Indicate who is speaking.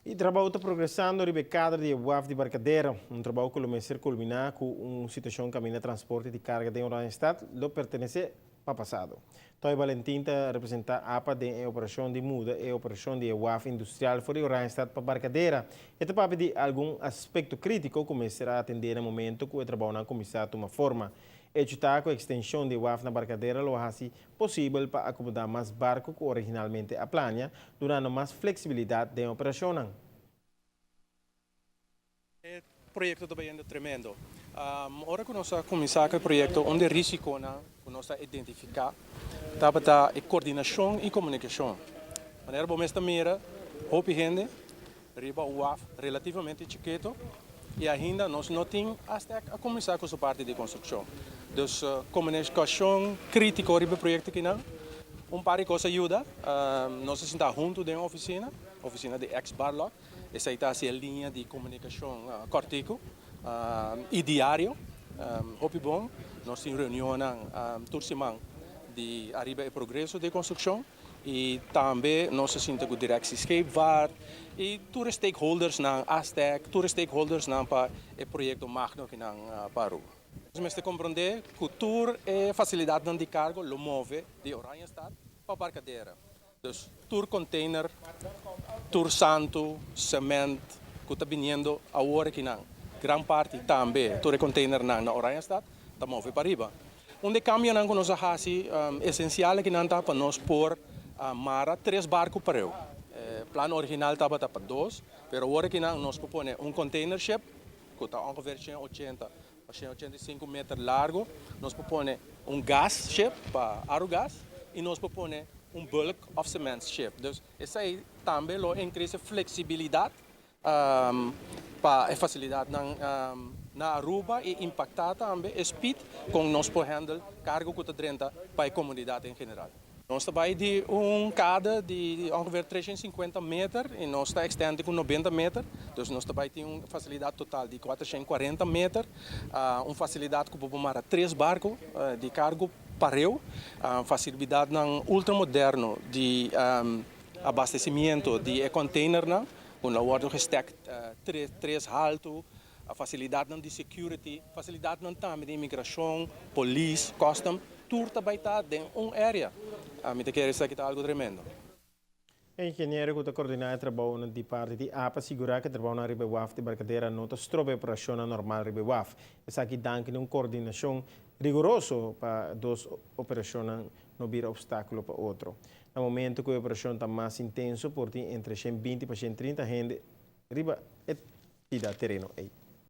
Speaker 1: E trabou ta progresando riba e kadro di e waf di Barcadera, un trabou ku lo mester kulminá ku un situashon kaminda transporte di karga den Oranjestad lo pertenesé pa pasado. Toy Balentin ta representá apa den e operashon di muda e operashon di e waf industrial for di Oranjestad pa Barcadera. E ta papia di algun aspekto krítiko ku mester a atendé na momento ku e trabounan kuminsá tuma forma. Echo ta ku ekstenshon di e waf na Barcadera lo hasi posibel pa akomodá mas barku ku originalmente a plania, dunando mas fleksibilidat den operashonnan.
Speaker 2: E proyekto ta bayendo tremendo. Ora ku nos a kuminsá ku e proyekto, un di e risikonan ku nos a identifiká tabata e kordinashon i komunikashon. Manera bo mes ta mira, hopi hende riba un waf relativamente chikito y ainda nos no tin hasta a cuminsa cu su parti di construccion. Dus comunicacion critico riba e proyecto akinan. Un par di cos a yuda, nos a sinta hunto den oficina, oficina di ex Barlock, esey ta haci e linea di comunicacion cortico y diario, hopi bon. Nos tin reunionnan tur siman di ariba e progreso di e construccion. Y tambe nos a sinta cu Directie Scheepvaart y tur e stakeholdersnan, Astec, tur e stakeholdersnan pa e proyecto magno akinan pa Aruba. Nos mester comprende cu tur e facilidadnan di cargo lo move di Oranjestad pa Barcadera. Dus tur container, tur santo, cement cu ta biniendo awor akinan, gran parti tambe tur e containernan na Oranjestad ta move pariba. Un di e kambionan ku nos a hasi esensial akinan ta pa nos por mara tres barku pareu. E plan original tabata pa dos, pero awor akinan nos por pone un container ship ku ta ongeveer 180 pa 185 meter largu, nos por pone un gas ship pa Arugas i nos por pone un bulk òf cement ship. Dus esei tambe lo increase e fleksibilidat pa e facilidadnan na Aruba y impacta tambe e speed con nos por handle cargo cu ta drenta pa e comunidad en general. Nos ta bay di un kade di ongeveer 350 meter y nos ta extende cu 90 meter, dus nos ta bay tin un facilidad total di 440 meter, un facilidad cu bo por mara tres barco di cargo pareu, facilidadnan ultramoderno di abastecimiento di e containernan cu lo wordo gestacked tres halto, facilidadnan di security, facilidadnan tambe di inmigracion, polis, custom, tur ta bay ta den un area. Mi ta kere esaki ta algo tremendo.
Speaker 1: E ingeniero cu ta coordina e trabounan di parti di apa a sigura cu e trabounan riba e waf di Barcadera no ta stroba e operacionnan normal riba e waf. Esaki danki na un coordinacion riguroso pa dos operacionnan no bira obstaculo pa otro. Na momento ku e operashon ta mas intenso por tin entre 120 pa 130 hende riba e pida tereno ei.